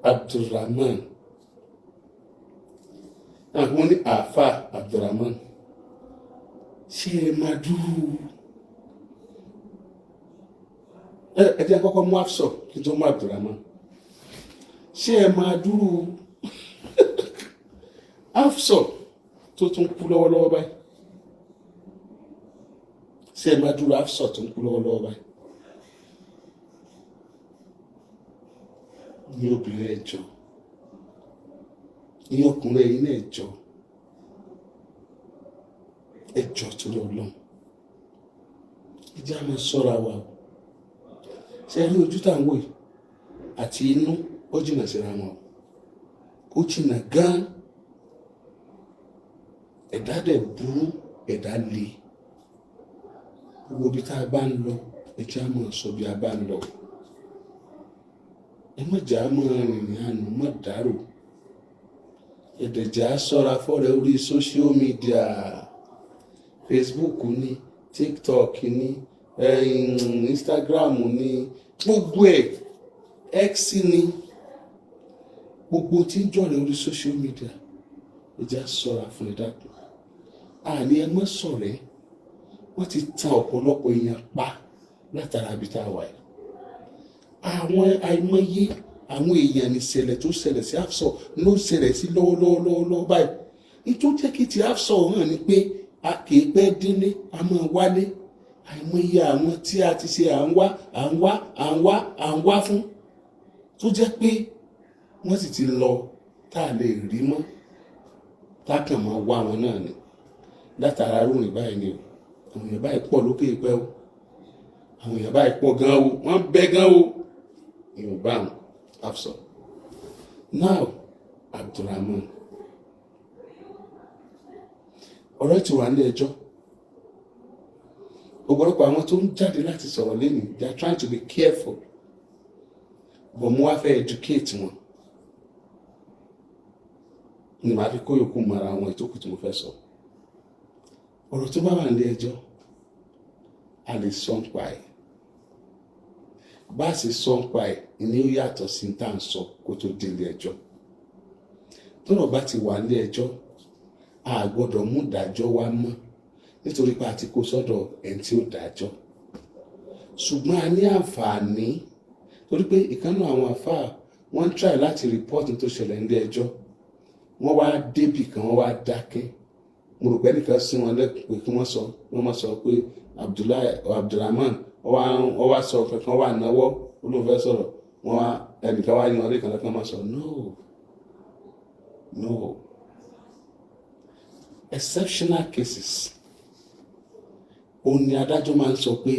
Abdulrahman. Àwọn ní àáfà Abdulrahman, ṣé ẹ máa dúró? Ẹ jẹ́ kọ́kọ́ mú Hafsọ kí n tó mú Abdulrahman. Ṣé ẹ máa dúró Hafsọ tó tún kú lọ́wọ́lọ́wọ́ báyìí? Ṣé ẹ máa dúró Hafsọ tó ń kú lọ́wọ́lọ́wọ́ báyìí? Ní obìnrin, ẹ jọ̀ọ́, ní ọkùnrin, ẹ̀yin náà, ẹ jọ̀ọ́, ẹ jọ̀ọ́, torí Ọlọ́run, ẹ jẹ́ á máa ṣọ́ra wa o. Ṣe rí ojú tá à ń wò yìí àti inú, ó jìnnà síra wọn, ó jìnnà gan. Ẹ̀dá dẹ̀ burú, ẹ̀dá le. Gbogbo ibi tá a bá ń lọ, ẹ jẹ́ á máa sọ bí a bá ń lọ. Ẹ má jẹ́ á máa rìnrìn àná má dárò. Ẹ dẹ̀ jẹ́ á ṣọ́ra fọ́rẹ́ orí social media. Facebook ní, TikTok ní, Instagram ní, gbogbo ẹ̀, X ní, gbogbo tí ń jọ̀rẹ̀ orí social media, ẹ jẹ́ á ṣọ́ra fún. Ẹ dákun, àní ẹ má ṣọ̀rẹ́. Wọ́n ti tan ọ̀pọ̀lọpọ̀ èèyàn pa látara ibi tá a wà yìí. Àwọn àìmọye àwọn èèyàn, ní ìṣẹ̀lẹ̀ tó ṣẹlẹ̀ sí Hafsọ ló ṣẹlẹ̀ sí lọ́wọ́lọ́wọ́ lọ́wọ́ báyìí. Nítorí jẹ́ kí ti Hafsọ hàn ni pé a kì í pẹ́ délé, a máa wálé. Àìmọye àwọn tí a ti ṣe, à ń wá, à ń wá, à ń wá, à ń wá fún, tó jẹ́ pé wọ́n sì ti lọ, tá a lè rí mọ́, tá a kàn máa wá wọn náà ni látara rúrin báyìí ni o. Àwọn èèyàn báyìí pọ̀ lókè pẹ́ o. Àwọn èèyàn báyìí pọ̀ gan o, wọ́n bẹ́ gan o. Èèyàn bá wọn Hafsọ. Now, Abdulrahman, ọ̀rọ̀ ti wà ní ẹjọ́. Ọ̀pọ̀lọpọ̀ àwọn tó ń jáde láti sọ̀rọ̀ lẹ́nu, they are trying to be careful, but mo wá fẹ́ educate wọn ni màá fi kó yòókù mọ́ra àwọn ìtókù tí mo fẹ́ sọ. Ọ̀rọ̀ tó bá wà ní ẹjọ́, a lè sọ ń pa ẹ̀. Bá a sì sọ ń pa ẹ̀ ní, ó yàtọ̀ sí tá à ń sọ kó tó délé ẹjọ́. Tọ́rọ̀ bá ti wà ní ẹjọ́, a gbọ́dọ̀ mú ìdájọ́ wá mọ́, nítorí pé a ti kó sọ́dọ̀ ẹni tí ó dájọ́. Ṣùgbọ́n a ní àǹfààní, torí pé ìkànnì àwọn àfáà, wọ́n ń try láti report tó ṣẹlẹ̀ nílé ẹjọ́. Wọ́n wá débì kan, wọ́n wá dákẹ́. Mo rò pé ẹnìkan sí wọn lẹ́kùn pé kí wọ́n sọ, wọ́n máa sọ pé Abdullahi Abdulrahman, wọ́n wá sọ kankan, wà náwó, ó lóun fẹ́ sọ̀rọ̀. Wọ́n wá ẹnìkan wá yan ọlẹ́kan lẹ́kan máa sọ. No, no, exceptional cases, òun ni adájọ́ máa ń sọ pé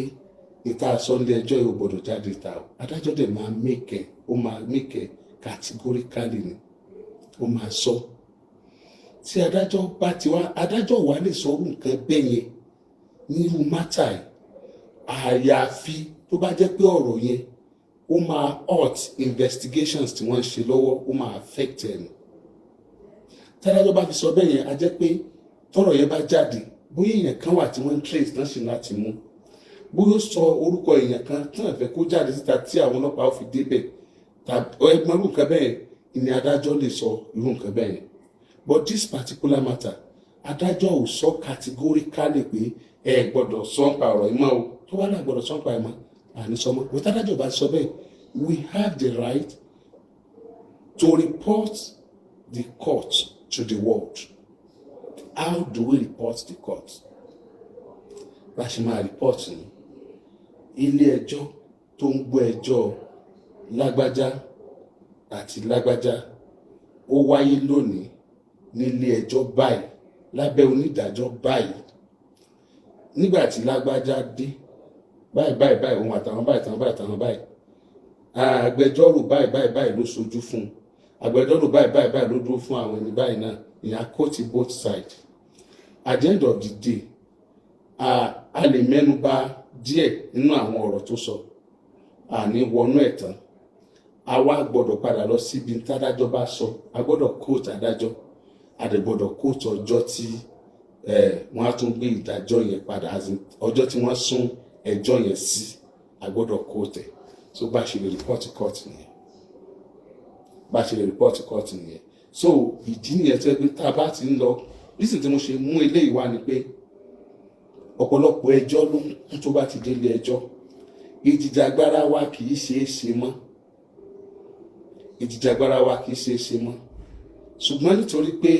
ìta sọ́ndé ẹjọ́ yóò gbọ́dọ̀ jáde ìta o. Adájọ́ dẹ̀ máa make ẹ̀, ó máa make ẹ̀ categorically ni ó máa sọ. Tí adájọ́ bá ti wá, adájọ́ wà lè sọ irú nǹkan bẹ́ẹ̀ yẹn nírú matter ẹ̀, àyàfi tó bá jẹ́ pé ọ̀rọ̀ yẹn, ó máa halt investigations tí wọ́n ń ṣe lọ́wọ́, ó máa affect ẹ̀ nù. Tádájọ́ bá fi sọ bẹ́ẹ̀ yẹn, a jẹ́ pé tọ́rọ̀ yẹn bá jáde, bóyá èèyàn kan wà tí wọ́n ń trace náà sì láti mú, bóyá ó sọ orúkọ èèyàn kan tí wọ́n fẹ́ kó jáde síta tí àwọn ọlọ́pàá ó fi débẹ̀, tàbí ẹgbọ́n irú nǹkan bẹ́ẹ̀ ni, adájọ́ lè sọ irú nǹkan bẹ́ẹ̀ yẹn. But this particular matter, adájọ́ ò sọ categorically pé ẹ gbọ́dọ̀ sọ ń pa ọ̀rọ̀ yìí mọ́ o. Tó wá náà gbọ́dọ̀ sọ ń pa ẹ̀ mọ́, àní sọ mọ́. But adájọ́ bá sọ bẹ́ẹ̀, we have the right to report the court to the world. How do we report the court? Bá a ṣe máa report ni, ilé ẹjọ́ tó ń gbọ́ ẹjọ́ lágbájá àti lágbájá, ó wáyé lónìí nílé ẹjọ́ báyìí, lábẹ́ onídàájọ́ báyìí. Nígbà tí lágbájá dé báyìí báyìí báyìí, òun àtàwọn báyìí, àtàwọn báyìí, àtàwọn báyìí, agbẹjọ́rò báyìí báyìí báyìí ló ṣojú fún un, agbẹjọ́rò báyìí báyìí báyìí ló dúró fún àwọn ẹni báyìí náà. Ìyẹn kó ti both sides. At the end of the day, a lè mẹ́nu bà díẹ̀ nínú àwọn ọ̀rọ̀ tó sọ, àní wọnú ẹ̀ tán. A wá gbọ́dọ̀ padà lọ síbi tádájọ́ bá sọ. A gbọ́dọ̀ quote adájọ́, a dẹ̀ gbọ́dọ̀ quote ọjọ́ tí wọ́n á tún gbé ìdájọ́ yẹn padà, as in ọjọ́ tí wọ́n sún ẹjọ́ yẹn sí, a gbọ́dọ̀ quote ẹ̀. Tó bá ṣe lè report court nìyẹn. Bá a ṣe lè report court nìyẹn. So ìdí nìyẹn tó yẹ pé tá a bá ti ń lọ, reason tí mo ṣe mú eléyìí wá ni pé ọ̀pọ̀lọpọ̀ ẹjọ́ ló ń kú. Tó bá ti délé ẹjọ́, ìjìjàgbara wa kì í ṣe é ṣe mọ́, ìjìjàgbara wa kì í ṣe é ṣe mọ́. Ṣùgbọ́n nítorí pé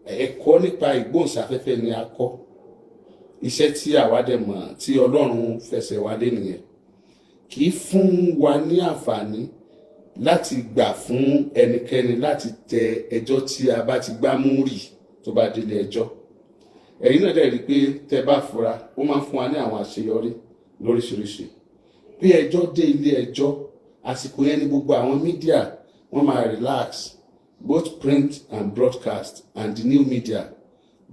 ẹ̀kọ́ nípa ìgbóhùnsáfẹ́fẹ́ ni a kọ́, iṣẹ́ tí àwa dẹ̀ mọ̀ tí Ọlọ́run fẹsẹ̀ wa lé nìyẹn, kì í fún wa ní àǹfààní láti gbà fún ẹnikẹ́ni láti tẹ ẹjọ́ tí a bá ti gbá mú rì tó bá délé ẹjọ́. Ẹ̀yin náà dẹ̀ rí i pé tẹ́ bá fura, ó máa ń fún wa ní àwọn àṣeyọrí lóríṣiríṣi. Bí ẹjọ́ dé ilé ẹjọ́, àsìkò yẹn ni gbogbo àwọn media wọ́n máa relax, both print and broadcast and the new media,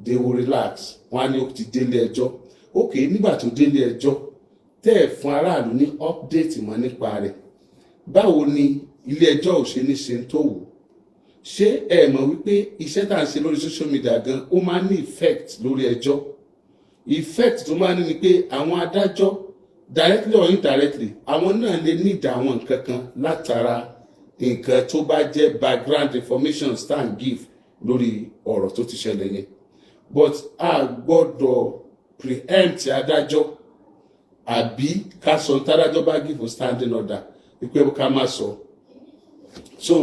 they will relax. Wọ́n á ní ó ti délé ẹjọ́. Ok, nígbà tó délé ẹjọ́, tẹ́ ẹ̀ fún aráàlú ní update mọ́ nípa rẹ̀, báwo ni ilé ẹjọ́ ò ṣe ní ṣe tó wù? Ṣé ẹ mọ̀ wípé iṣẹ́ tá à ń ṣe lórí social media gan, ó máa ń ní effect lórí ẹjọ́? Effect tó máa ń ní ni pé àwọn adájọ́, directly or indirectly, àwọn náà lè ní ìdá àwọn nǹkan kan látara nǹkan tó bá jẹ́ background information stand give lórí ọ̀rọ̀ tó ti ṣẹlẹ̀ yẹn. But a gbọ́dọ̀ preempt adájọ́ àbí ká sọ tádájọ́ bá give standing order wípé ká má sọ. So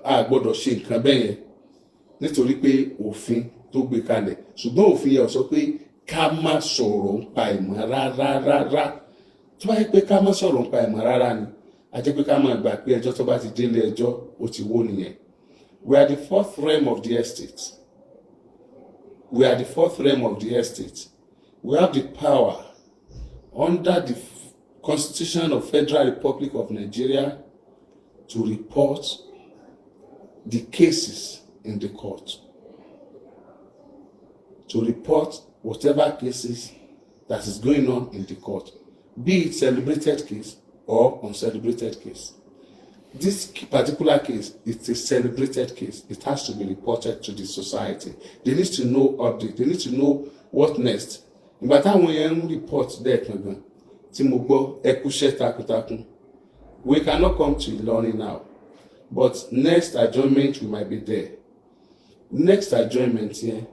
a gbọ́dọ̀ ṣe nǹkan bẹ́ẹ̀ yẹn nítorí pé òfin tó gbé kalẹ̀. Ṣùgbọ́n òfin yẹn ò sọ pé ká má sọ̀rọ̀ nípa ìmọ̀ rárá rárá. Tó bá yẹ pé ká má sọ̀rọ̀ nípa ìmọ̀ rárá ni, a jẹ́ pé ká máa gbà pé ẹjọ́ tó bá ti délé ẹjọ́, ó ti wó nìyẹn. We are the fourth realm of the estate. We are the fourth realm of the estate. We have the power under the Constitution of Federal Republic of Nigeria to report the cases in the court, to report whatever cases that is going on in the court, be it celebrated case or uncelebrated case. This particular case, it's a celebrated case. It has to be reported to the society. They need to know update. They need to know what next. Ìgbà táwọn yẹn ń report lẹ́ẹ̀kan gan tí mo gbọ́, ẹ kúṣẹ́ takuntakun. We cannot come to Ilorin now, but next adjournment we might be there. Next adjournment yẹn,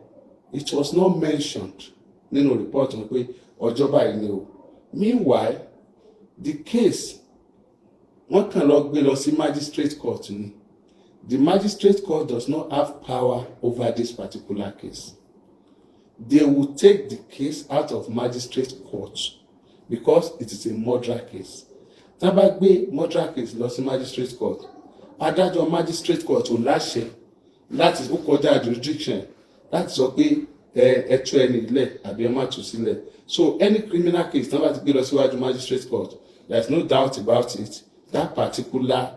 it was not mentioned nínú report wọn pé ọjọ́ báyìí ni o. Meanwhile, the case, wọ́n kàn lọ gbé lọ sí magistrate court ni. The magistrate court does not have power over this particular case. They will take the case out of magistrate court because it is a murder case. Tá bá gbé murder case lọ sí magistrate court, adájọ́ magistrate court ò láṣẹ láti, ó kọjá jurisdiction láti sọ pé ẹ tú ẹni ilẹ̀ àbí ẹ má tú sílẹ̀. So any criminal case tá bá ti gbé lọ síwájú magistrate court, there is no doubt about it, that particular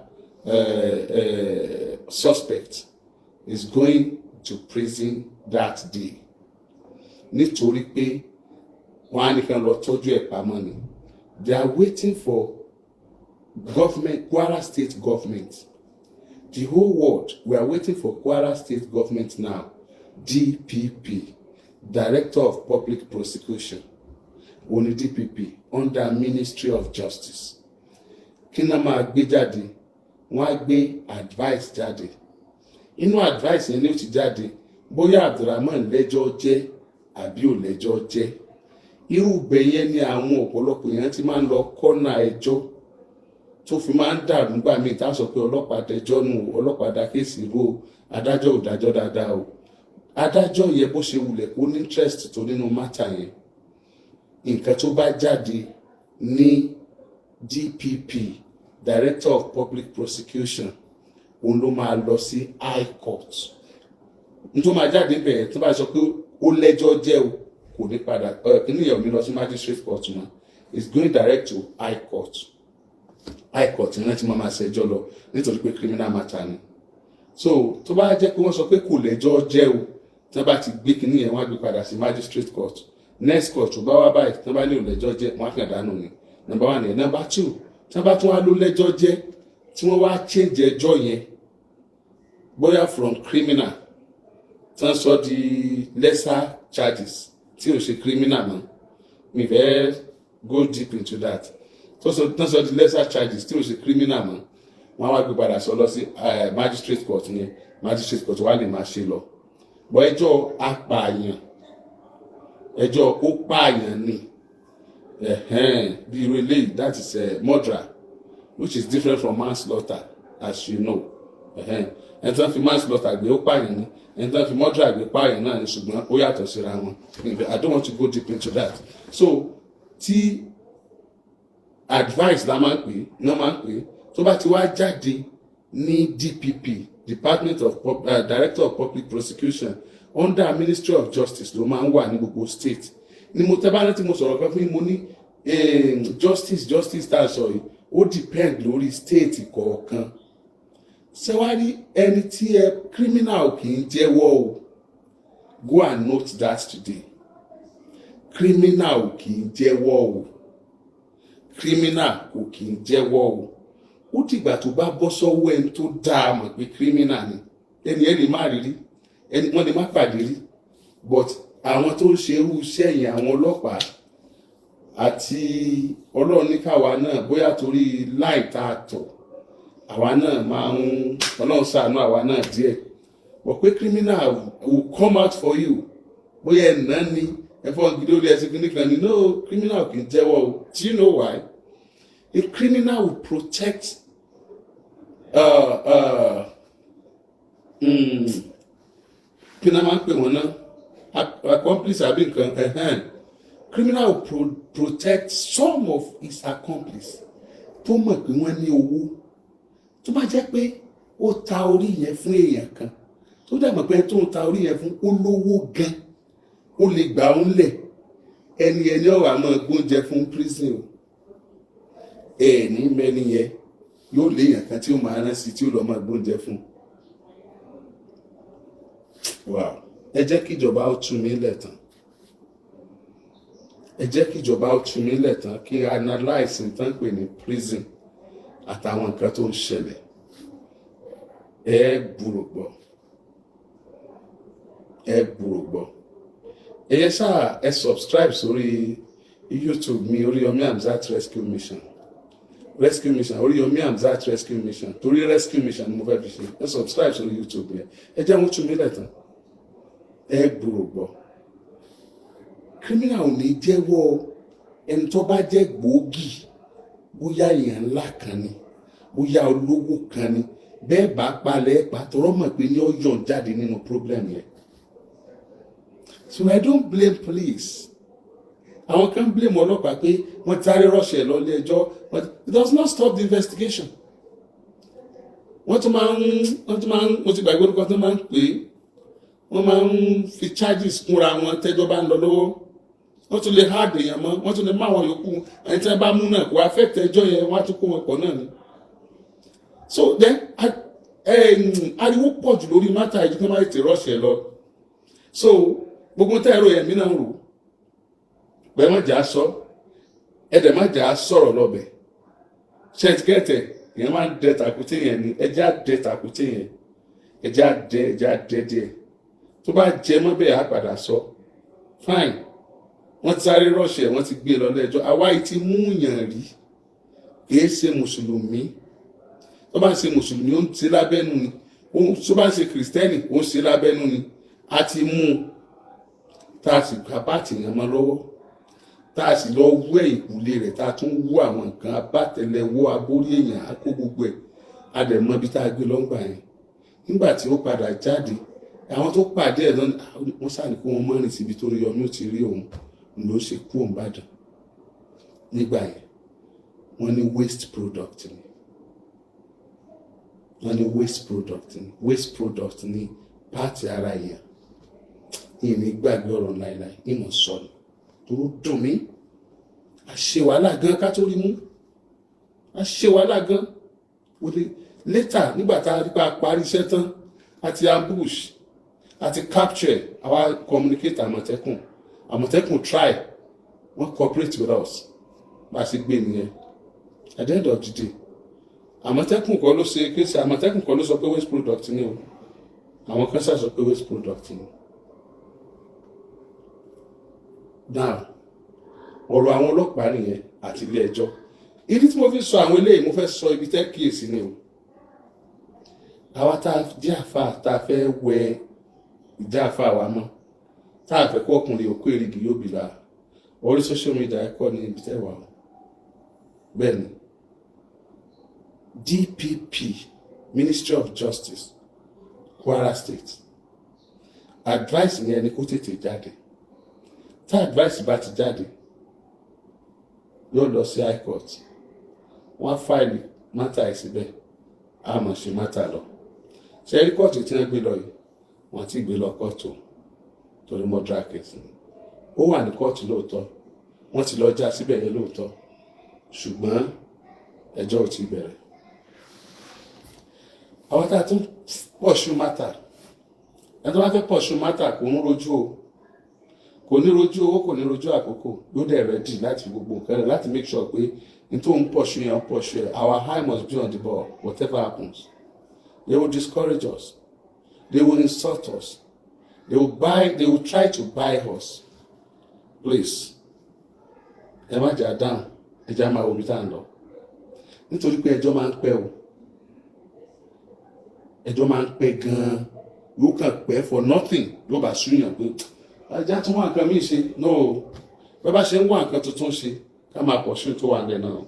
suspect is going to prison that day, nítorí pé wọ́n á nìkan lọ tọ́jú ẹ̀ pamọ́ ni. They are waiting for government, Kwara State government, the whole world, we are waiting for Kwara State government now. DPP, Director of Public Prosecution, òní DPP under Ministry of Justice, kí náà máa gbé jáde? Wọ́n á gbé advice jáde. Inú advice yẹn ni ó ti jáde bóyá Abdulrahman lẹ́jọ́ jẹ́ àbí ò lẹ́jọ́ jẹ́. Irú ibẹ̀ yẹn ni àwọn ọ̀pọ̀lọpọ̀ èèyàn ti máa ń lọ kọ́nà ẹjọ́ tó fi máa ń dàrú nígbà míì, tá a sọ pé ọlọ́pàá dẹjọ́ nù o, ọlọ́pàá dá case rú o, adájọ́ ò dájọ́ dáadáa o. Adájọ́ yẹn, bó ṣe wulẹ̀ kó ní interest tó nínú matter yẹn, nǹkan tó bá jáde ní DPP, Director of Public Prosecution, òun ló máa lọ sí High Court. N tó máa jáde bẹ̀rẹ̀, tó bá sọ pé ó lẹ́jọ́ jẹ́ o, kò ní padà kíní yẹn ò ní lọ sí magistrate court mọ́. It's going direct to High Court. High Court ní wọ́n ti máa máa ṣẹjọ́ lọ nítorí pé criminal matter ni. So tó bá jẹ́ pé wọ́n sọ pé kò lẹ́jọ́ jẹ́ o, tí wọ́n bá ti gbé kíní yẹn, wọ́n á gbé padà sí magistrate court. Next court tó bá wá báyìí, tí wọ́n bá ní ò lẹ́jọ́ jẹ́, wọ́n á kàn dànù ni. Number one yẹn. Number two, tí wọ́n bá tún wá ló lẹ́jọ́ jẹ́, tí wọ́n wá change ẹjọ́ yẹn, bóyá from criminal, tí wọ́n sọ di lesser charges tí ò ṣe criminal mọ́, mi fẹ́ go deep into that, tó sọ, tí wọ́n sọ di lesser charges tí ò ṣe criminal mọ́, Wọ́n á wá gbé padà sọ lọ sí magistrate court yẹn. Magistrate court wà lè máa ṣe lọ bọ́. Ẹjọ́ apààyàn, ẹjọ́ ó pààyàn ni bí irú eléyìí, that is murder, which is different from manslaughter, as you know. Ẹni tí wọ́n fi manslaughter gbé, ó pààyàn ni. Ẹni tí wọ́n fi murder gbé, pààyàn náà ni, ṣùgbọ́n ó yàtọ̀ síra wọn. I don't want to go deep into that. So tí advice la máa ń pè é, máa ń pè é, tó bá ti wá jáde ní DPP, Department of Pub, Director of Public Prosecution, under Ministry of Justice ló máa ń wà ní gbogbo state ni. Mo tẹ́ bá rántí, mo sọ̀rọ̀ kan fún yín, mo ní justice tá a sọ yìí, ó depend lórí state kọ̀ọ̀kan. Ṣẹ́wárí ẹni tí ẹ criminal kì í jẹ́wọ́ o. Go and note that today. Criminal kì í jẹ́wọ́ o. Criminal kò kì í jẹ́wọ́ o. Ó dìgbà tó bá bọ́ sọ́wọ́ ẹni tó dáa mọ̀ pé criminal ni ẹni. Ẹ lè má rí rí ẹni, wọ́n lè má pàdé rí, but àwọn tó ń ṣe irú iṣẹ́ yẹn, àwọn ọlọ́pàá àti Ọlọ́run ní káwa náà, bóyá torí láì tá a tọ̀, àwa náà máa ń, Ọlọ́run ṣàánú àwa náà díẹ̀, but pé criminal will come out for you, bóyá ẹ̀ náà ni ẹ̀fọ́ gidi orí ẹ̀sìn kìíní kan ni. No, criminal kì í jẹ́wọ́ o. Do you know why? A criminal will protect kí ni a máa ń pè wọ́n náà, accomplice àbí nǹkan ẹ̀hẹ́n. Criminal will protect some of his accomplice tó mọ̀ pé wọ́n ní owó. Tó bá jẹ́ pé ó ta orí yẹn fún èèyàn kan tó dẹ̀ mọ̀ pé tó ń ta orí yẹn fún ó lówó gan, ó lè gbà ó ńlẹ̀. Ẹni ọ̀rọ̀ àmọ́ gbóúnjẹ fún prison o. Ẹ̀ẹ́ní mẹ́ni yẹn yóò léèyàn kan tí ó máa rán sí tí ó lọ́ máa gbóúnjẹ fún. Wow, ẹ jẹ́ kí ìjọba ó tú mi lẹ̀ tán. Ẹ jẹ́ kí ìjọba ó tú mi lẹ̀ tán kí analyse nǹkan pè ní prison àtàwọn nǹkan tó ń ṣẹlẹ̀. Ẹ gbúrò gbọ́, ẹ gbúrò gbọ́. Ẹ yẹ sáà, ẹ subscribe sórí YouTube mi, Oríyọmí Hamzat Rescue Mission, Rescue Mission, Oríyọmí Hamzat Rescue Mission, torí Rescue Mission ni mo fẹ́ fi ṣe. Ẹ subscribe sórí YouTube yẹn. Ẹ jẹ́ wọ́n tú mi lẹ̀ tán, ẹ gbúrò gbọ́. Criminal ò ní jẹ́wọ́ ẹni tó bá jẹ́ gbòógì, bóyá èèyàn ńlá kan ni, bóyá olówó kan ni. Bẹ́ẹ̀ bá palẹ̀ pa tọrọ mọ̀ pé ní ó yọ̀ jáde nínú problem yẹn. So I don't blame police. Àwọn kan blame ọlọ́pàá pé wọ́n sáré rush ẹ̀ lọ ilé ẹjọ́, but it does not stop the investigation. Wọ́n tún máa ń, mo ti gbàgbé orúkọ tó máa ń pè é, wọ́n máa ń fi charges kúnra wọn tẹ́jọ́ bá ń lọ lọ́wọ́. Wọ́n tún lè add èèyàn mọ́, wọ́n tún lè má àwọn yòókù. Ẹni tí wọ́n bá mú náà kó affect ẹjọ́ yẹn, wọ́n á tún kó wọn pọ̀ náà ni. So then ariwo pọ̀ jù lórí matter ìjú kan máa tètè rush ẹ̀ lọ. So gbogbo tẹ́ ẹ̀rọ yẹn mi náà ń rò pé má jà á sọ, ẹ̀dẹ̀ má jà á sọ̀rọ̀ lọ́bẹ̀ ṣẹ́ẹ̀tìkẹ́tẹ̀. Ìyẹn máa ń dẹ tàkúté yẹn ni. Ẹjẹ́ á dẹ tàkúté yẹn, ẹjẹ́ á dẹ, ẹjẹ́ á dẹ díẹ̀. Tó bá jẹ mọ́ bẹ́ẹ̀, á padà sọ. Fine, wọ́n ti sáré rush ẹ̀, wọ́n ti gbé lọ lẹ́jọ́. Àwa yìí ti mú yàn rí, kìí ṣe mùsùlùmí. Tó bá ń ṣe mùsùlùmí, ó ń ṣe lábẹ́nu ni. Tó bá ń ṣe kìrìsìtẹ́nì, ó ń ṣe lábẹ́nu ni. A ti mú un, tá a sì gba báàtì yẹn mọ́ lọ́wọ́, tá a sì lọ wú ẹ̀yìnkùlé rẹ̀, tá a tún wú àwọn nǹkan abátẹlẹwọ́ abórí èèyàn, á kó gbogbo ẹ̀. A dẹ̀ mọ ibi tá a gbé lọ́ngbà yẹn. Nígbà tí ó padà jáde, àwọn tó pàdé ẹ̀ lọ́nà, wọ́n sáà ní kó wọn mọ́rin síbi tó rí Yọmí ó ti rí òun ló ṣe kú òun bàdàn nígbà yẹn. Wọ́n ní waste product ni. Wọ́n ní waste product ni. Waste product ni part ara èèyàn. Ìní gbàgbé ọ̀rọ̀ láìláì, ìmọ̀ sọ ni tó dùn mí. A ṣe wàhálà gan ká tó rí mú. A ṣe wàhálà gan wọlé later. Nígbà tá a rí pa parí iṣẹ́ tán, àti ambush, àti capture, àwa communicate Àmọ̀tẹ́kùn. Àmọ̀tẹ́kùn try, wọ́n cooperate with us. Bá a ṣe gbé nìyẹn. At the end of the day, Àmọ̀tẹ́kùn kọ́ ló ṣe kéṣe. Àmọ̀tẹ́kùn kọ́ ló sọ pé waste product ni o. Àwọn kan ṣàṣọ pé waste product ni. Now, ọ̀rọ̀ àwọn ọlọ́pàá nìyẹn àti ilé ẹjọ́. Ìdí tí mo fi sọ àwọn eléyìí, mo fẹ́ sọ ibi tẹ́ kíyèsí ni o. Àwa tá a jẹ́ àfa, tá a fẹ́ wẹ ìjà àfa wa mọ́, tá a fẹ́ kó ọkùnrin òkú èrìgì yóò bìlà orí social media ẹ̀kọ́ ní ibi tẹ́ wà o. Bẹ́ẹ̀ ni, DPP, Ministry of Justice, Kwara State, advice yẹn ni kó tètè jáde. Tá advice bá ti jáde, yóò lọ sí high court, wọ́n á file matter ẹ̀ síbẹ̀, á mọ̀ ṣe matter lọ. Ṣe rí kóòtù tí wọ́n gbé lọ yìí, wọ́n ti gbé lọ kóòtù torí murder case ni. Ó wà ní kóòtù lóòótọ́, wọ́n ti lọ já síbẹ̀ yẹn lóòótọ́, ṣùgbọ́n ẹjọ́ ò ti bẹ̀rẹ̀. Àwọn tá a tún pursue matter, ẹni tó bá fẹ́ pursue matter kò ń rojú o, kò ní rojú owó, kò ní rojú àkókò, yóò dẹ̀ ready láti gbogbo nǹkan rẹ̀ láti make sure pé n tó ń pursue yẹn ń pursue yẹn. Our eye must be on the ball. Whatever happens, they will discourage us, they will insult us, they will try to buy us. Please, ẹ má jà dáhùn, ẹ já máa wo ibi tá à ń lọ, nítorí pé ẹjọ́ máa ń pẹ́ o, ẹjọ́ máa ń pẹ́ gan-an. Yóò kàn pẹ́ for nothing, yóò bá súyàn pé ajá tún wá nǹkan míì ṣe. No, bẹ́ẹ̀ bá ṣe ń wá nǹkan tuntun ṣe, ká máa pọ̀ sí tó wà nílẹ̀ náà.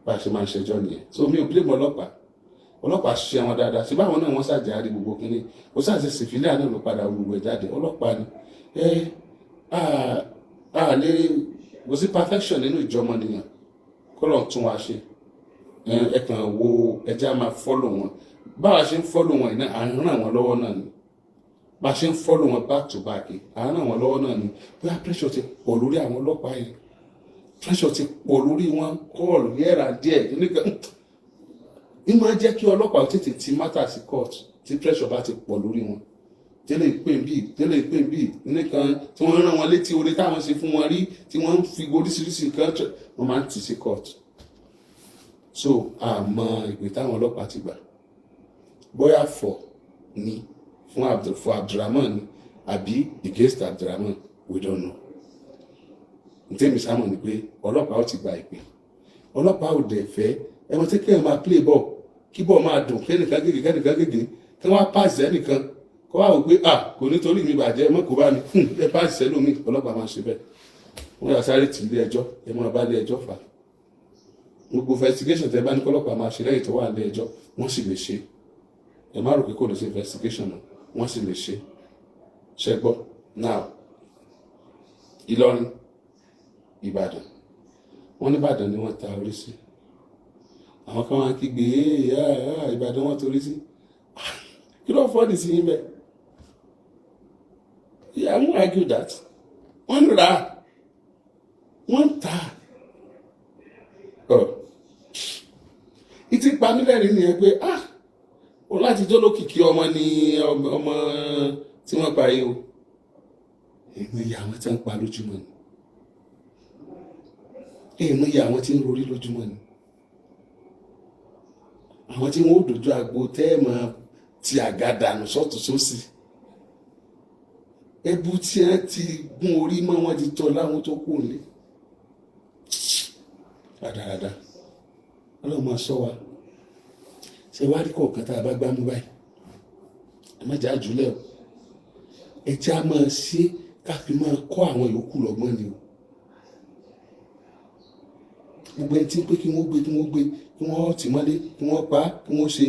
Bá a ṣe máa ń ṣẹjọ́ nìyẹn. So mi ò blame ọlọ́pàá. Ọlọ́pàá ṣiṣẹ́ wọn dáadáa. Ṣé báwọn náà wọ́n ṣàjàrí gbogbo kínní kò sáàṣe civilian náà ló padà gbogbo ẹ̀ jáde? Ọlọ́pàá ni. Ẹ a lè kò sí perfection nínú ìjọmọnìyàn, kọ́lọ̀ tún wa ṣe. Ẹ kàn wo, ẹjẹ́ á máa follow wọn. Báwa ṣe ń follow wọn iná, à ń ràn wọ́n lọ́wọ́ náà ni. Bá a ṣe ń follow wọn back to back, à ń ràn wọ́n lọ́wọ́ náà ni. Bóyá pressure ti pọ̀ lórí àwọn ọlọ́pàá yẹn, pressure ti pọ̀ lórí wọn, call yẹ́ra díẹ̀ nígbà ní máa jẹ́ kí ọlọ́pàá tètè ti matter sí court. Tí pressure bá ti pọ̀ lórí wọn, tẹ́lẹ̀ pé ń bí, tẹ́lẹ̀ pé ń bí nìkan, tí wọ́n rán wọn létí oore táwọn ṣe fún wọn rí, tí wọ́n ń fi oríṣiríṣi nǹkan, wọ́n máa ń tì sí court. So àmọ́ ìpè táwọn ọlọ́pàá ti gbà, bóyá for ni fún Abdul, for Abdulrahman ni àbí against Abdulrahman, we don't know. Ntẹ́mi sámọ̀ ni pé ọlọ́pàá ó ti gba ìpè. Ọlọ́pàá ò dẹ̀ fẹ́ ẹ mọ̀ tí kéèyàn máa play ball, kí ball máa dùn, kẹ́nìkan gègé, kẹ́nìkan gègé, kí wọ́n á pass ẹnìkan, kó wá wò pé, ah, kò nítorí mi bàjẹ́ mọ́, kó bá mi ẹ pass sẹ́lómi. Ọlọ́pàá máa ṣe bẹ́ẹ̀, wọ́n yà sáré tì ilé ẹjọ́, ẹ máa bá ilé ẹjọ́ fà á. Gbogbo investigation tẹ bá ní kọ́lọ́pàá máa ṣe lẹ́yìn tó wà ilé ẹjọ́, wọ́n sì lè ṣe. Ẹ má rò pé kò lè ṣe investigation mọ́, wọ́n sì lè ṣe. Ṣe gbọ́? Now, Ìlọrin, Ìbàdàn, wọ́n ní Ìbàdàn ni wọ́n ta orí sí. Àwọn kan wá kígbe, "Ìbàdàn wọ́n torí sí." Kí ló fọ́ ní sí yín bẹ́ẹ̀? Yeah, I won't argue that. Wọ́n ń rà á, wọ́n ń tà á. Ìtì pamílẹ̀rín nìyẹn pé, ah, ó láti jó lókìkí ọmọ ní ọmọ tí wọ́n pa yìí o. Èmi ìyá àwọn tí wọ́n pa lójúmọ́ ni, èmi ìyá àwọn tí ń rorí lójúmọ́ ni, àwọn tí wọ́n ó dojú agbo tẹ́ ẹ̀ máa ti àga dànù sọ́tún sósì, ẹbú tí ẹ ti gún orí mọ́, wọn ti tọ́ láwọn tó kù nílé rádaràda. Ọlọ́run máa sọ wa. Ṣe wá rí kọ̀ọ̀kan tá a bá gbá mú báyìí, ẹ má jà jùlẹ̀ o. Ẹ jẹ́ a máa ṣe ká fi máa kọ́ àwọn yòókù lọ́gbọ́n ni o. Gbogbo ẹni tí ń pé kí wọ́n gbé, kí wọ́n gbé, kí wọ́n tì mọ́lé, kí wọ́n pa á, kí wọ́n ṣe,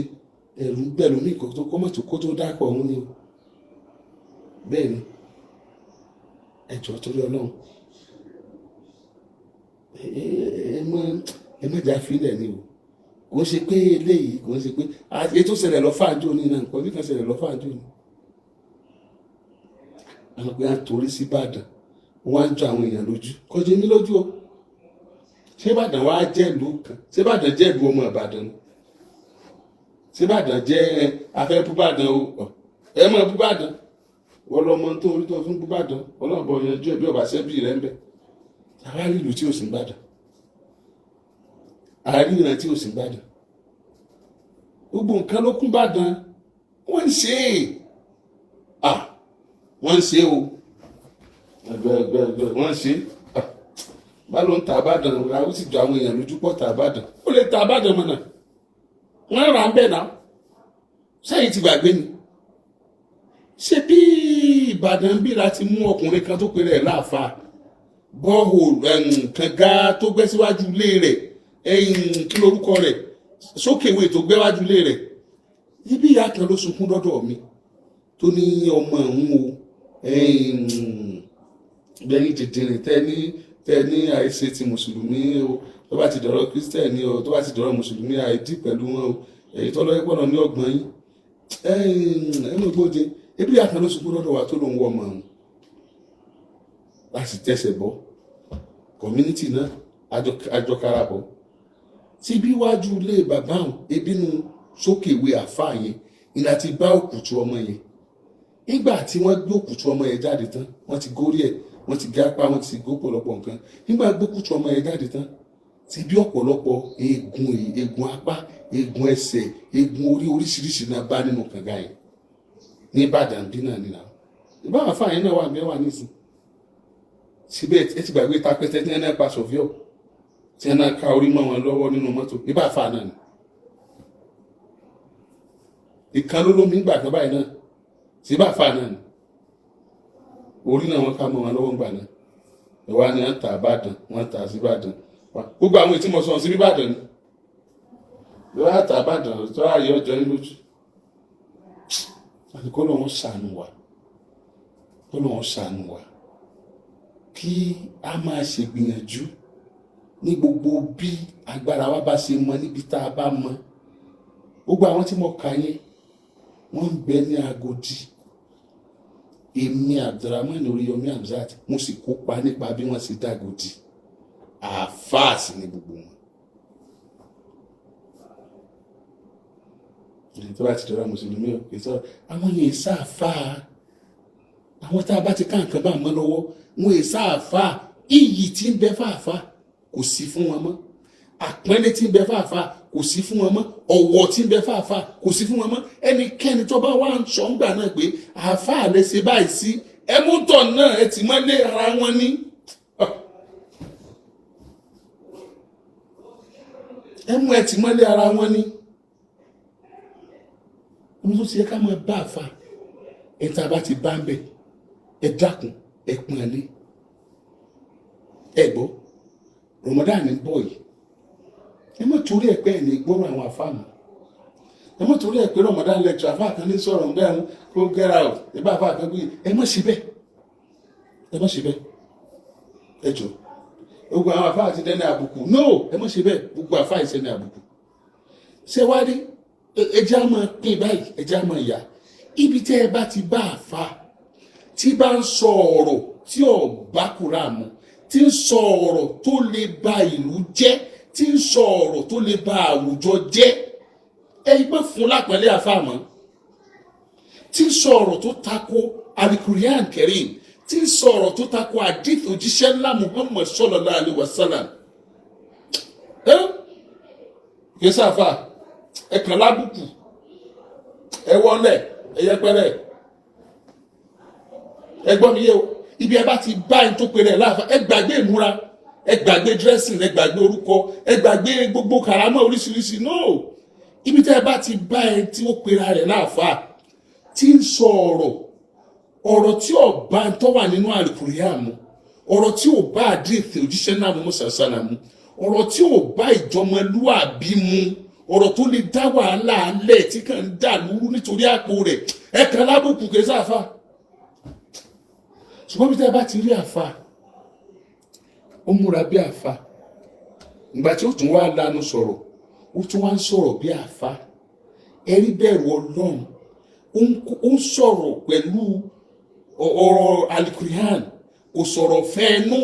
ẹ̀rù ń bẹ̀rù mí kó tó kọ́mọ̀tò kó tó dákọ̀ ọ̀hún ni o. Bẹ́ẹ̀ ni, ẹ jọ̀ọ́, torí Ọlọ́run, ẹ má jà fílẹ̀ ni o. Kò ń ṣe pé eléyìí, kò ń ṣe pé ètò ṣẹlẹ̀ lọ fáájú ní náà, nǹkan oníkan ṣẹlẹ̀ lọ fáájú ní. Àwọn pé à ń torí sí Ìbàdàn, wọ́n á ń jọ àwọn èèyàn lójú, kọjú mi lójú o. Ṣé Ìbàdàn wá jẹ́ ìlú kan? Ṣé Ìbàdàn jẹ́ ìlú ọmọ Ìbàdàn ni? Ṣé Ìbàdàn jẹ́ afẹ́ búbàdàn o? Ẹ mọ̀ búbàdàn, wọ́n lọ mọ tó orí tó fún búbàdàn. Ọlọ́ọ̀bọ yanjú ẹ̀ bí ọba ṣẹ́bí rẹ̀ ń bẹ̀. Àwárí ìlú tí ò sí Ìbàdàn, àárí ìran tí ò sí Ìbàdàn, gbogbo nǹkan ló kún Ìbàdàn. Wọ́n ń ṣe é, ah, wọ́n ń ṣe o, ẹgbẹ́ wọ́n ń ṣe é. Bá ló ń ta Ìbàdàn, ó sì jọ àwọn èèyàn lójú pọ̀ ta Ìbàdàn, ó lè ta Ìbàdàn mọ̀nà, wọ́n rà ń bẹ̀ náà. Sẹ́yìn ti gbàgbé ni? Ṣé bí Ìbàdàn bí la ti mú ọkùnrin kan tó pèrè ẹ̀ láàfa, borehole kànga tó gbẹ́ síwájú ilé rẹ̀, kí lorúkọ rẹ̀, sókèwé tó gbẹ́ wájú ilé rẹ̀? Ibi ìyá kan ló sunkún dọ́dọ̀ mi tó ní ọmọ òun o, gbẹ̀yìn dìndìnrín tẹ́ ní àìṣe ti mùsùlùmí o, tó bá ti dọ̀rọ̀ kírísítẹ̀nì o, tó bá ti dọ̀rọ̀ mùsùlùmí, àìdí pẹ̀lú wọn o, èyí tó lọ́yẹ́ pọ̀nà ní ọgbọ̀n yín ẹnu gbòde. Ebi ìyá kan ló sunkún lọ́dọ̀ wa tó lòun wọ ọmọ òun láti tẹ̀sẹ̀ bọ́ community náà, àjọkarabọ̀ tí bí wájú ilé bàbá òun, ebínú sókèwé àfáà yẹn ni láti bá òkùtù ọmọ yẹn. Nígbà tí wọ́n gbé òkùtù ọmọ yẹn jáde tán, wọ́n ti górí ẹ̀, wọ́n ti gápá, wọ́n ti gó ọ̀pọ̀lọpọ̀ nǹkan. Nígbà gbókùtù ọmọ yẹn jáde tán, ti bí ọ̀pọ̀lọpọ̀ eegun, eegun apá, eegun ẹsẹ̀, eegun orí oríṣiríṣi náà bá nínú kànga yẹn ní Ìbàdàn bí náà nínú àwọn ìbáwọn àfáà yẹn náà wà mẹ́wàá nísìn. Síbẹ̀ ẹ ti gbàgbé tapẹ́tẹ́ tí wọ́n náà pa sọ̀fíọ̀, tí wọ́n náà ká orí mọ́ wọn lọ́wọ́ nínú mọ́tò? Ibà àfáà náà ni. Ìkan ló lómi gbà kan báyìí náà, síbà àfáà náà ni. Orí náà wọ́n ká mọ́ wọn lọ́wọ́ ńgbà náà. Ìwà ni wọ́n ta Ìbàdàn, wọ́n ta sí Ìbàdàn. Gbogbo àwọn ètí mo sọ sí Ìbàdàn ni wọ́n ta Ìbàdàn tó ààyè ọjọ́ yín lójú. Àti kó lóun ṣàánú wa, kó lóun ṣàánú wa, kí a máa ṣègbìyànjú ní gbogbo bí agbára wa bá ṣe mọ, níbi tá a bá mọ. Gbogbo àwọn tí mo kà yẹn, wọ́n ń bẹ ní Agodi. Èmi Abdulrahman Oríyọmí Hamzat, mo sì kópa nípa bí wọ́n ṣe dágodi. Àáfàá sì ni gbogbo wọn. Èyí tó bá ti dọ̀rọ̀ mùsùlùmí ò kì í sọ̀rọ̀ àwọn yẹn sáàfáà. Àwọn tá a bá ti ká nǹkan bá mọ́ lọ́wọ́ wọn yẹn sáàfáà. Iyì tí ń bẹ fáàfáà kò sí fún wọn mọ́, àpọ́nlé tí ń bẹ fáàfáà kò sí fún wọn mọ́, ọ̀wọ̀ tí ń bẹ fáàfáà kò sí fún wọn mọ́. Ẹnikẹ́ni tó bá wà ń sọ ńgbà náà pé àáfàá lè ṣe báyìí sí ẹmúntọ̀ náà, ẹ ti mọ́lé ara wọn ní. Ẹmú ẹ ti mọ́lé ara wọn ní. Omi tó ti yẹ ká máa bá àfa ẹ, tá a bá ti bá ń bẹ, ẹ dákun, ẹ pọ́n ẹ lé. Ẹ gbọ́, Ramadan ń bọ̀ yìí, ẹ má torí ẹ pé ẹ ní gbọ́rọ̀ àwọn àfa mọ́. Ẹ má torí ẹ pé Ramadan lecture, àfa kan ní sọ̀rọ̀ ń bẹ́ẹ̀ kó get out, ẹ bá àfa kan gbé. Ẹ má ṣe bẹ́ẹ̀, ẹ má ṣe bẹ́ẹ̀. Ẹ jọ, gbogbo àwọn àfa àti dẹni àbùkù, no, ẹ má ṣe bẹ́ẹ̀. Gbogbo àfa ìṣẹ́ni àbùkù ṣé wá rí? Ẹ jẹ́ á máa pín báyìí, ẹ jẹ́ á máa yà. Ibi tẹ́ ẹ bá ti bá àfa tí bá ń sọ ọ̀rọ̀ tí ò bá kúra mu, tí ń sọ ọ̀rọ̀ tó lè ba ìlú jẹ́, tí ń sọ ọ̀rọ̀ tó lè ba àwùjọ jẹ́, ẹ má fún lápẹ̀lẹ́ àfa mọ́. Tí ń sọ ọ̀rọ̀ tó tako alikurian kerim, tí ń sọ ọ̀rọ̀ tó tako hadith òjíṣẹ́ ńlá Muhammad sallallahu alaihi wasallam, ẹ kì í sáfà, ẹ kàn lábùkù, ẹ wọlé, ẹ yẹpẹrẹ. Ẹ gbọ́ mi yé o. Ibi ẹ bá ti bá ẹni tó pèrè ẹ láàfà, ẹ gbàgbé ìmúra, ẹ gbàgbé dressing, ẹ gbàgbé orúkọ, ẹ gbàgbé gbogbo kàrámọ̀ oríṣiríṣi. No, ibi tẹ́ ẹ bá ti bá ẹ tí ó pera rẹ̀ láàfà, tí ń sọ ọ̀rọ̀ tí ò bá ń tọ́ wà nínú àlùkùránì mu, ọ̀rọ̀ tí ò bá àdìsí òjíṣẹ́ náà mú sàṣàlà mu, ọ̀rọ̀ tí ò bá ìjọmọlúàbí mu, ọ̀rọ̀ tó lè dá wàhálà alẹ́ tí kàn ń dà lúrú nítorí àpò rẹ̀, ẹ kàn lábùkù, kì í sáfà. Ṣùgbọ́n bí tẹ́ ẹ bá ti rí àfà, ó múra bí àfà, ìgbà tí ó tún wá lanu sọ̀rọ̀, ó tún wá ń sọ̀rọ̀ bí àfà, ẹ rí bẹ̀rù Ọlọ́run, ó ń sọ̀rọ̀ pẹ̀lú ọ̀rọ̀ alikurihan, kò sọ̀rọ̀ fẹ́ẹ́nú,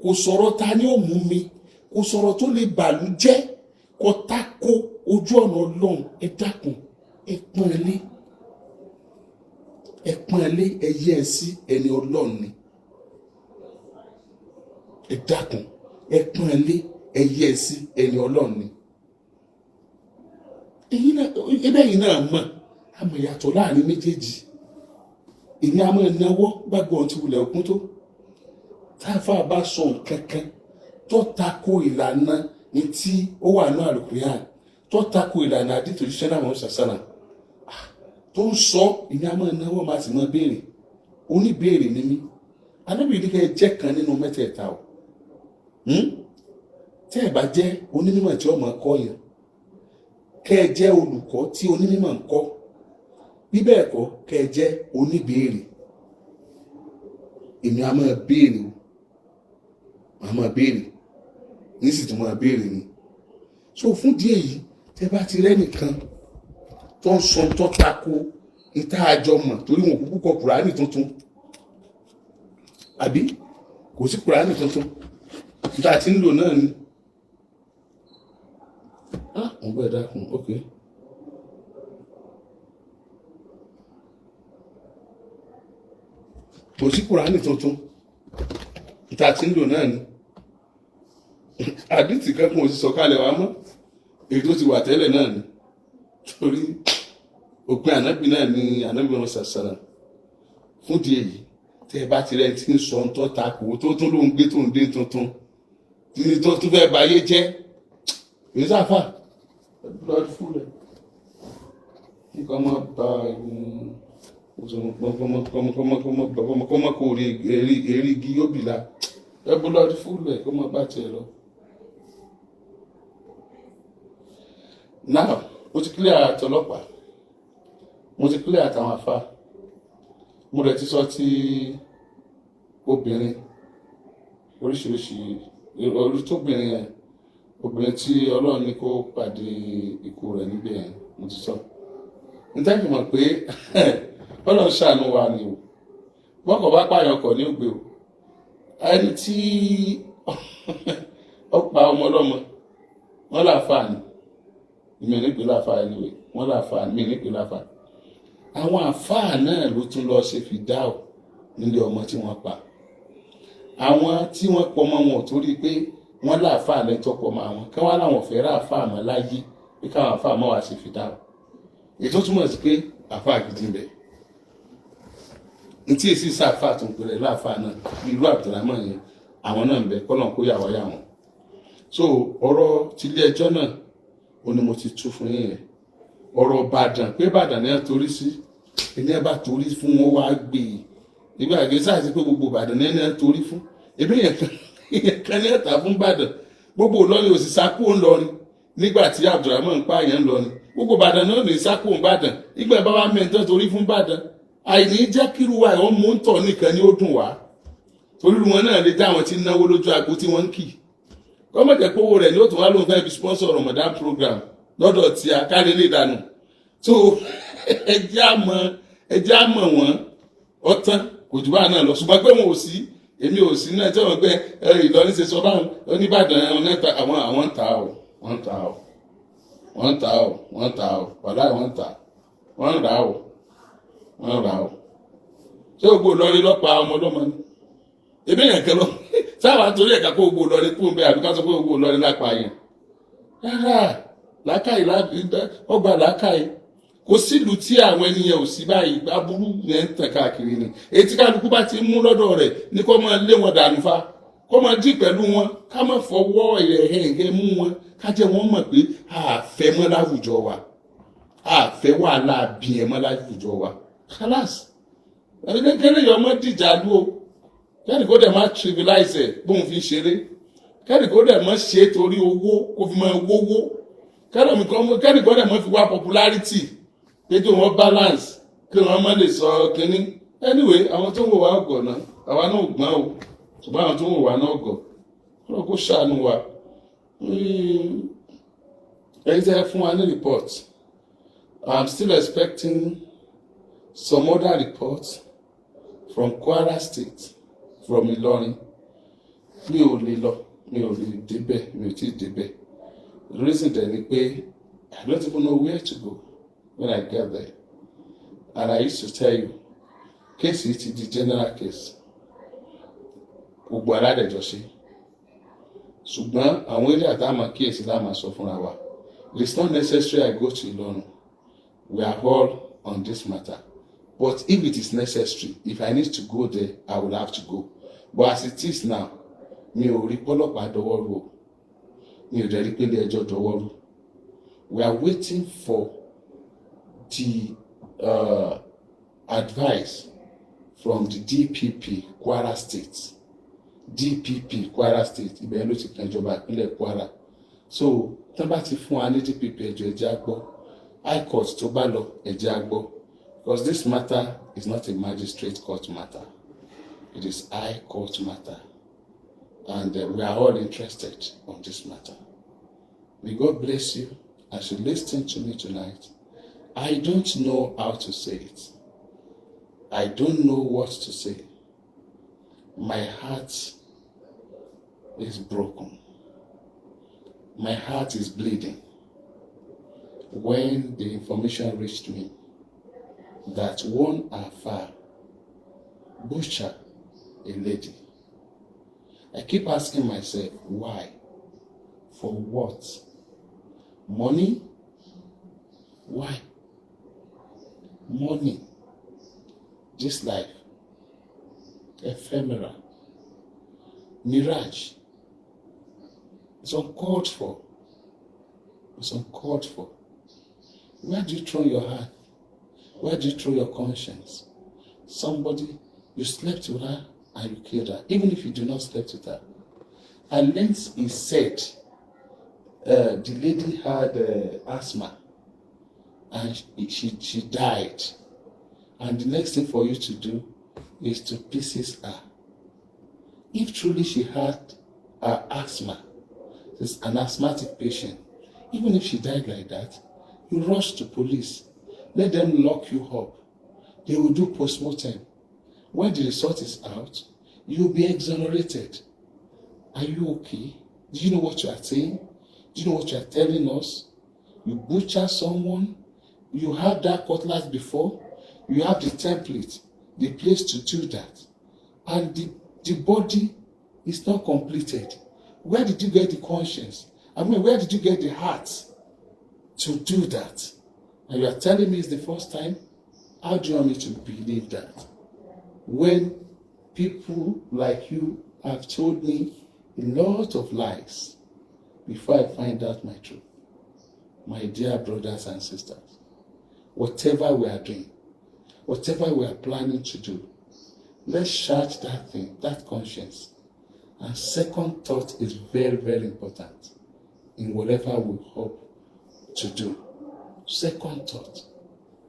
kò sọ̀rọ̀ ta ni ó mú mi, kò sọ̀rọ̀ tó lè bàlú jẹ́, kò tako ojú ọ̀nà Ọlọ́run, ẹ dákun, ẹ pọ́n ẹ lé, ẹ pọ́n ẹ lé, ẹ yẹ ẹ sí ẹni Ọlọ́run ni. Ẹ dákun, ẹ pọ́n ẹ lé, ẹ yẹ ẹ sí ẹni Ọlọ́run ni. Èyí náà, ebe yìí náà mọ̀ àmọ̀ ìyàtọ̀ láàrin méjèèjì. Èmi a máa náwó gbàgbọ́ ohun tí wulẹ̀ òkun tó táfà bá sọ nǹkan kan tó tako ìlànà ní tí ó wà ní àlùkùránì, tó tako ìlànà àdìtò òjíṣẹ́ náà wọ́n sàṣàlà. Tó ń sọ ìní, a máa náwó, máa sì máa béèrè. Oníbéèrè ni mí. Anábì ní kẹ́ ẹ jẹ́ kan nínú mẹ́tẹ̀ẹ̀ta o. Tẹ́ ẹ bá jẹ́ onímọ̀ tí ó máa kọ́ yẹn, kẹ́ ẹ jẹ́ olùkọ́ tí onímọ̀ ń kọ́. Bí bẹ́ẹ̀ kọ́, kẹ́ ẹ jẹ́ oníbéèrè. Èmi a máa béèrè o, a máa béèrè ní sì tún máa béèrè ni. So fún díẹ̀ yìí, tẹ́ bá ti rẹ́nìkan tó ń sọ tó tako ìta àjọ mọ̀, torí wọn kúkú kọ Kùránì tuntun, àbí kò sí Kùránì tuntun níta tí ń lò náà ni. Ah, mo gbọ́, ẹ dákun. Ok, kò sí Kùránì tuntun níta tí ń lò náà ni. Àdìtì kankan ò sì sọ̀kalẹ̀ wá mọ́, èyí tó ti wà tẹ́lẹ̀ náà ni, torí òpin ànábì náà ni ànábì wọn ṣàṣàrà. Fún di èyí, tẹ́ ẹ bá ti rẹ ti ń sọ ń tọ́ ta kò tó tún ló ń gbé tó ń dé tuntun tí tó tún fẹ́ bayé jẹ́, èyí sáfà lọ́ọ́ fún rẹ̀ nǹkan máa ba kọ́mọ kò rí eré igi yóò bì la ẹ bó lọ́ọ́ fún rẹ̀ kó má bá tiẹ̀ lọ. Now, mo ti clear àtọlọ́pàá, mo ti clear àtàwọn afá, mo rẹ̀ ti sọ ti obìnrin oríṣiríṣi orí tóbìnrin yẹn, obìnrin tí Ọlọ́run ní kó pàdé ikú rẹ̀ níbẹ̀ yẹn, mo ti sọ níta fi mọ̀ pé Ọlọ́run ṣàánú wa ni o. Bọ́kọ̀ bá pààyàn kọ̀ ní ògbé o. Ẹni tí ó pa ọmọ ọlọ́mọ, wọ́n láǹfààní mi ní pè láǹfààní anyway, wọ́n láǹfààní mi ní pè láǹfààní. Àwọn àfáà náà ló tún lọ ṣe fìdáò nílé ọmọ tí wọ́n pa. Àwọn tí wọ́n pọ̀ mọ́ wọn ò torí pé wọ́n láàfáà lẹ́tọ́ pọ̀ mọ́ àwọn kí wọ́n láwọn fẹ́ rà àfáà mọ́ láyé, pé káwọn àfáà mọ́ wá ṣe fìdáò. Èyí tó túmọ̀ sí pé àfáà gidi ń bẹ ntí èsì sáfà tó ń pèrè láàfáà náà, irú Abdulrahman yẹn, àwọn náà ń bẹ, kọ́nà kó yà wáyà wọn. So ọ̀rọ̀ tilé ẹjọ́ náà ó ní mo ti tú fún yín yẹn. Ọ̀rọ̀ Ìbàdàn, pé Ìbàdàn ní ẹ torí sí, ẹni ẹ bá torí fún wọn wá gbé e nígbà gbé sáà sí pé gbogbo Ìbàdàn ní ẹni ẹ torí fún. Ebi èèyàn kan ní ẹ̀ta fún Ìbàdàn, gbogbo Ìlọrin ò sì sákó ńlọrin nígbà tí Abdulrahman pààyàn ńlọrin. Gbogbo Ìbàdàn náà ní sákó ńbàdàn nígbà bá wà mẹ́ńtọ́ torí fún Ìbàdàn. Àìní jẹ́ kíru wa ìwọ́n mú ń tọ̀ nìkan ni ó dùn wá, torí wọn náà lè dá àwọn tí ń náwó lójú agbo tí wọ́n ń kì kọ́mọ̀jẹ̀ pé owó rẹ̀ ni ó tún wá lóun fẹ́ fi sponsor Ramadan program lọ́dọ̀ tí a kárí lè dànù. So ẹjẹ́ àmọ̀ wọ́n ọ̀tán kò jù báà náà lọ. Ṣùgbọ́n pé wọn ò sí, èmi ò sí náà tí wọ́n gbé Ìlọrin ṣe sọ báwọn Oníbàdàn ọ̀nẹ́ta àwọn ń ta o, wọ́n ń ta o, wọ́n ń ta o, wọ́n ń ta o, wàláì wọ́n ń ta, wọ́n ń rà o, wọ́n ń rà o. Ṣé gbogbo Ìlọrin lọ́pàá ọmọ ọlọ́mọ ni? Ebi yẹn kẹlọ sábà torí ẹ̀ka kó gbogbo Ìlọrin kú bẹ́ẹ̀, àbí ká sọ pé gbogbo Ìlọrin lápá yẹn? Rárá, làákàyè ọgbà làákàyè. Kò sílùú tí àwọn ènìyàn ò sí báyìí. Aburú yẹn ń tàn káàkiri ni. Èyí tí kálukú bá ti mú lọ́dọ̀ rẹ̀ ní kó máa lé wọn dànù fa, kó máa dì pẹ̀lú wọn, ká má fọwọ́ ẹ̀hẹ̀hẹ̀ mú wọn, ká jẹ́ wọ́n mọ̀ pé àfẹ́ mọ́ láwùjọ wa, àfẹ́ wàhálà bí ẹ̀ mọ́ láwùjọ wa. Khalas, ẹnikẹ́ni yọ ọmọ dìjà lú o. Kẹ́ni kó dẹ̀ má trivialize ẹ̀ bóun fi ń ṣeré, kẹ́ni kó dẹ̀ má ṣe é torí owó kó fi máa wówó, kẹ́ni kó dẹ̀ má fi wá popularity pé kí wọ́n balance, kí wọ́n má lè sọ kínní. Anyway, àwọn tó ń wò wá ọgọ̀ náà, àwa náà gbọ́n o, ṣùgbọ́n àwọn tó ń wò wá náà gọ̀. Ọlọ́run kó ṣàánú wa. Ẹ̀yin tẹ́ fún wa ní report, I'm still expecting some other reports from Kwara State, from Ìlọrin. Mi ò lè lọ, mi ò lè débẹ̀, mi ò tí ì débẹ̀. The reason dẹ̀ ni pé I don't even know where to go when I get there. And I used to tell you, case yìí ti di general case, gbogbo aládẹjọ ṣe. Ṣùgbọ́n àwọn eré àtàmà kíyèsí la máa sọ fúnra wa. It is not necessary I go to Ìlọrin. We are all on this matter. But if it is necessary, if I need to go there, I will have to go. But as it is now, mi ò rí pọ́lọ́pàá dọwọ́ rú o, mi ò dẹ̀ rí pé ilé ẹjọ́ dọwọ́ rú. We are waiting for the advice from the DPP Kwara State. DPP Kwara State, ibẹ̀ ló ti kan ìjọba ìpínlẹ̀ Kwara. So tán bá ti fún wa ní DPP, ẹ jọ̀ọ́, ẹ jẹ́ á gbọ́. High court tó bá lọ, ẹ jẹ́ á gbọ́, because this matter is not a magistrate court matter, it is high court matter, and we are all interested on this matter. May God bless you as you listen to me tonight. I don't know how to say it. I don't know what to say. My heart is broken. My heart is bleeding when the information reached me that one Alfa butcher a lady. I keep asking myself, why? For what? Money? Why? Money. This life, ephemeral, mirage. It's uncalled for. It's uncalled for. Where do you throw your heart? Where do you throw your conscience? Somebody, you slept with her and you killed her, even if you do not sleep with her. And learned he said the lady had asthma and she died. And the next thing for you to do is to pieces her. If truly she had asthma, she's an asthmatic patient, even if she died like that, you rush to police, let them lock you up. They will do postmortem. When the result is out, you'll be exonerated. Are you okay? Do you know what you are saying? Do you know what you are telling us? You butcher someone, you have that cutlass before, you have the template, the place to do that. And the body is not completed. Where did you get the conscience? I mean, where did you get the heart to do that? And you are telling me it's the first time? How do you want me to believe that? When people like you have told me a lot of lies before I find out my truth. My dear brothers and sisters, whatever we are doing, whatever we are planning to do, let's charge that thing, that conscience. And second thought is very, very important in whatever we hope to do. Second thought.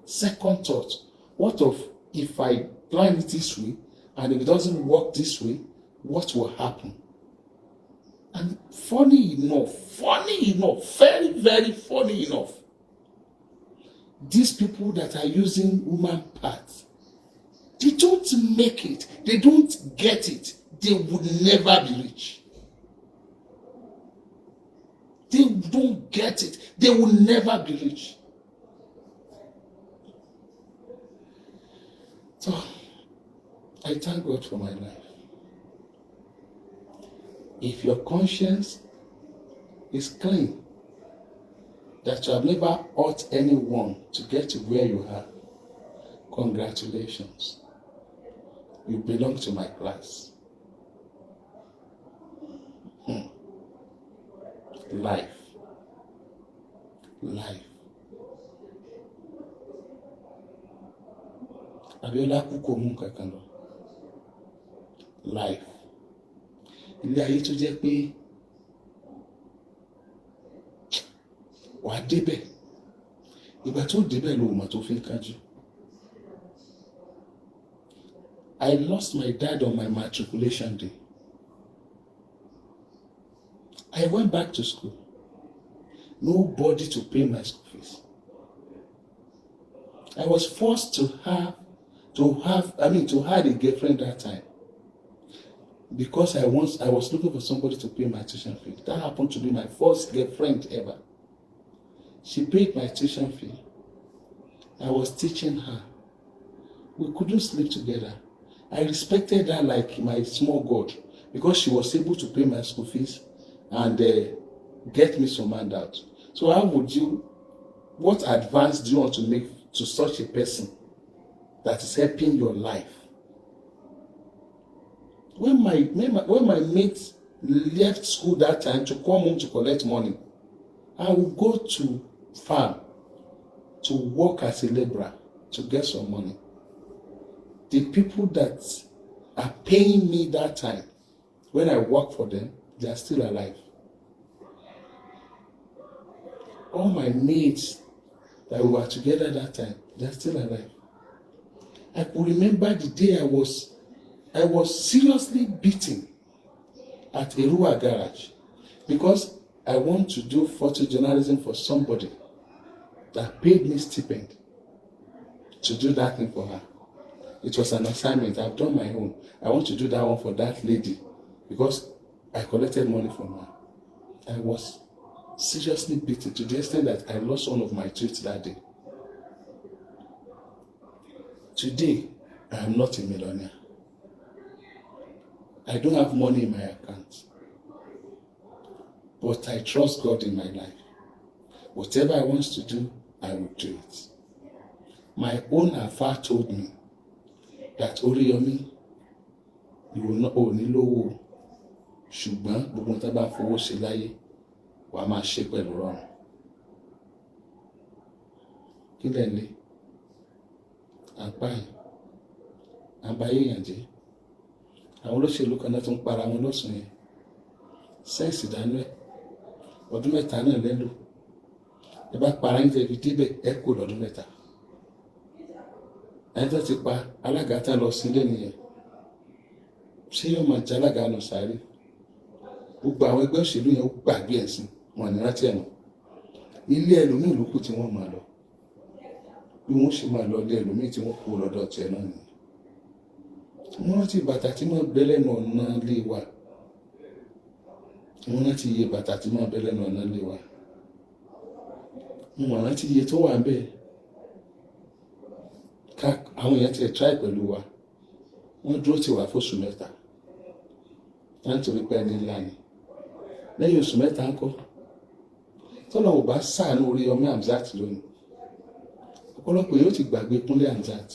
Second thought. What of if I plan it this way and if it doesn't work this way, what will happen? And funny enough, very, very funny enough, these people that are using human parts, they don't make it, they don't get it, they would never be rich. They don't get it, they will never be rich. So, I thank God for my life. If your conscience is clean, that you have never hurt anyone to get to where you are, congratulations. You belong to my class. Life. Life. Abiola kú, kò mú nǹkan kan lọ. Life. Ilé ayé tó jẹ́ pé wàá débẹ̀. Ìgbà tó débẹ̀ ló mọ̀ tó fi ń kájú. I lost my dad on my matriculation day. I went back to school. Nobody to pay my school fees. I was forced to have, I mean, to hire a girlfriend that time because I was looking for somebody to pay my tuition fee. That happened to be my first girlfriend ever. She paid my tuition fee. I was teaching her. We couldn't sleep together. I respected her like my small God because she was able to pay my school fees and get me some handouts. So how would you, what advance do you want to make to such a person that is helping your life? When my mates left school that time to come home to collect money, I would go to farm to work as a laborer. to get some money. The people that are paying me that time when I work for them, they are still alive. All my mates that we were together that time, they are still alive. I could remember the day I was seriously beaten at Eruwa garage because I want to do photojournalism for somebody that paid me stipend to do that thing for her. It was an assignment. I've done my own. I want to do that one for that lady because I collected money from her. I was seriously beaten to the extent that I lost one of my teeth that day. Today, I am not a millionaire. I don't have money in my account. But I trust God in my life. Whatever I want to do, I will do it. My own Alfa told me that, "Oríyọmí, ìwọ náà ò ní lówó o, ṣùgbọ́n gbogbo ohun tó bá fowó ṣe láyé, wàá máa ṣe pẹ̀lú rọrùn." Kí lẹ̀ ń lé? À ń pààyàn, à ń ba ayé èèyàn jẹ́. Àwọn olóṣèlú kan náà tún para wọn lọ́sùn yẹn. Sẹ́ẹ̀sì dánú ẹ̀, ọdún 3 náà lẹ́lò. Ẹ bá para yín tẹ́ fi débẹ̀, ẹ kó lọ́dún 3. Ẹni tó ti pa alága tán lọ sílé nìyẹn, ṣé yóò máa jẹ́ alága nù sáré? Gbogbo àwọn ẹgbẹ́ òṣèlú yẹn ó gbàgbé ẹ̀sìn wọn ní rántí ẹ̀mọ́. Ilé ẹlòmíì ló kù tí wọ́n máa lọ. Bí wọ́n ṣe máa lọ ilé ẹlòmíì tí wọ́n kú lọ́dọ̀ tiẹ̀ náà nìyẹn. Wọ́n rántí bàtà tí wọ́n bẹ́ lẹ́nu ọ̀nà ilé wa. Wọ́n rántí iye bàtà tí wọ́n bẹ́ lẹ́nu ọ̀nà ilé wa. Wọ́n rántí iye tó wà ń bẹ́ẹ̀ ká. Àwọn èèyàn tiẹ̀ try pẹ̀lú wa, wọ́n dúró tì wá fóṣù 3 nítorí pé ẹni ńlá ni. Lẹ́yìn oṣù 3 ńkọ́? Tọ́lọ̀ ò bá ṣàánú Oríyọmí Hamzat lónìí, ọ̀pọ̀lọpọ̀ yóò ti gbàgbé Kúnlé Hamzat.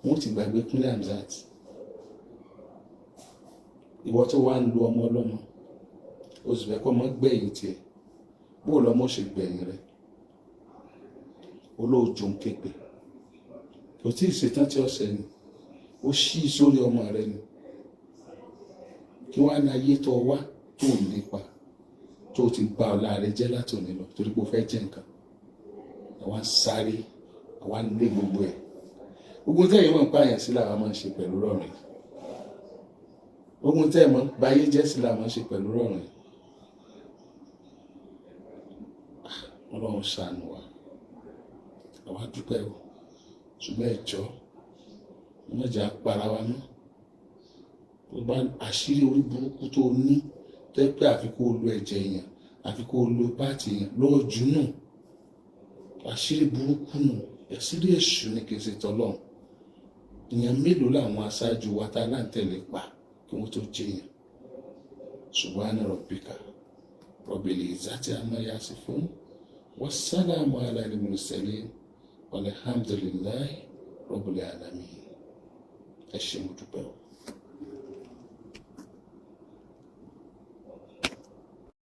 Wọ́n ti gbàgbé Kúnlé Hamzat. Ìwọ tó wá ń lu ọmọ ọlọ́mọ, o sì fẹ́ kọ́ ọmọ gbẹ̀yìn tiẹ̀, bó lọ́mọ ṣe gbẹ̀yìn rẹ̀? Olóòjò ń képe, kò tí ì ṣetán tí ọ̀sẹ̀ ni ó ṣí sórí ọmọ rẹ ni. Kí wàá ní ayé tó wá tó ń lépa, tó ti gba ọ̀la rẹ jẹ́ látòní lọ torí pé o fẹ́ jẹ́ nǹkan? Àwa ń sáré, àwa ń lé gbogbo ẹ̀. Gbogbo tẹ́yìn mọ̀ ń pààyàn sí làwọn máa ń ṣe pẹ̀lú rọrùn yìí. Gbogbo tẹ́yìn mọ̀ ń bayé jẹ́ sí làwọn máa ń ṣe pẹ̀lú rọrùn yìí. Ọlọ́run ṣàánú wa. Àwa dúpẹ́ o, ṣùgbọ́n ẹ jọ̀ọ́, ẹ má jẹ́ á para wa mọ́. Tó bá àṣírí orí burúkú tó ní tẹ́ pé àfi kó o lo ẹ̀jẹ̀ èèyàn, àfi kó o lo part èèyàn lọ́ọ́ jù nù. Àṣírí burúkú nù, àṣírí èṣù ni, kì í ṣe tọ́lọ́run. Èèyàn mélòó làwọn aṣáájú wa tá láǹtẹ̀lé pa kí wọ́n tó jẹyàn? Subhana rabbika rabbil izzati amma yasifun, wassalamu ala al-mursalin, walhamdulillahi rabbil alamin. Ẹ ṣé, mo dúpẹ́ o.